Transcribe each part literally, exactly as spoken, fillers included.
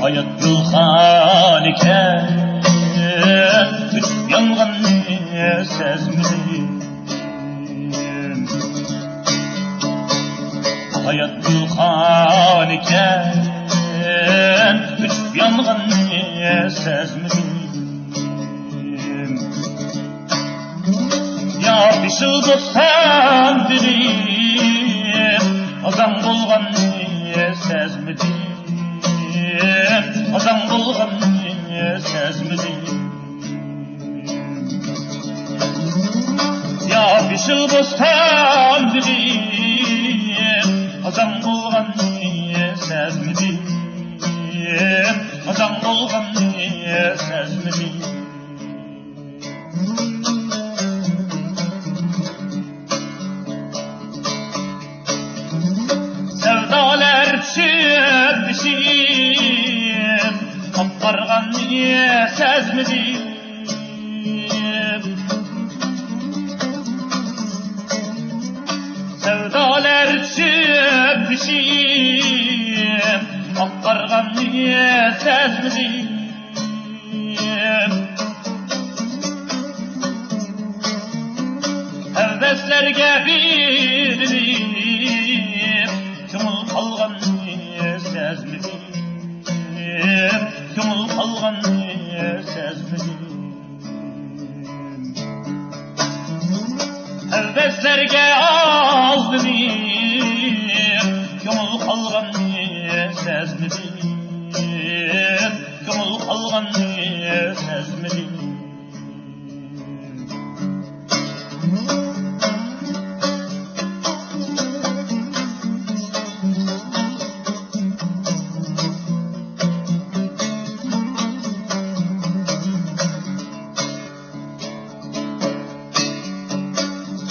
ھايات گۈلخانىكەن، ئۆچۈپ يانغىنىنى سەزمىدىم. ھايات گۈلخانىكەن، ئۆچۈپ يانغىنىنى سەزمىدىم. يا بېشىل بوستان بېغى، ئازان بولغاننى سەزمىدىم. ئازان بولغاننى سەزمىدىم. يا بېشىل بوستان بېغى، ئازان بولغاننى سەزمىدىم. ئازان بولغاننى سەزمىدىم. سەۋدالار چۈشۈپ بېشىم، ئاقارغاننى سەزمىدىم. سەۋدالار چۈشۈپ بېشىم، ئاقارغاننى سەزمىدىم. ھەۋەسلەرگە بېرىلىپ، كۆڭۈل قالغاننى سەزمىدىم. كۆڭۈل قالغاننى سەزمىدىم. ھەۋەسلەرگە ئالدىنىپ، كۆڭۈل قالغاننى سەزمىدىم. كۆڭۈل قالغاننى سەزمىدىم.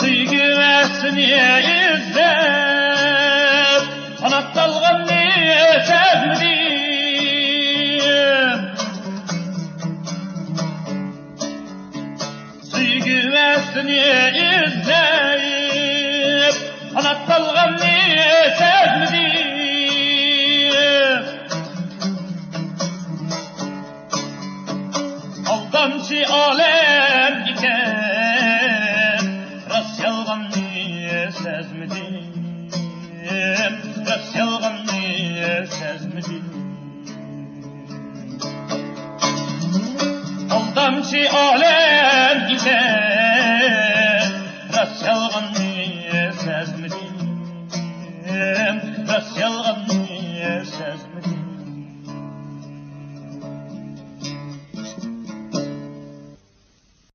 سۆيگۈ ۋەسلىنى ئىزدەپ، قانات تالغاننى سەزمىدىم. سۆيگۈ ۋەسلىنى ئىزدەپ، قانات تالغاننى سەزمىدىم. ئالدامچى ئالەم ئىكەن، راست يالغاننى سەزمىدىم. راست يالغاننى سەزمىدىم. ئالدامچى ئالەم ئىكەن، راست يالغاننى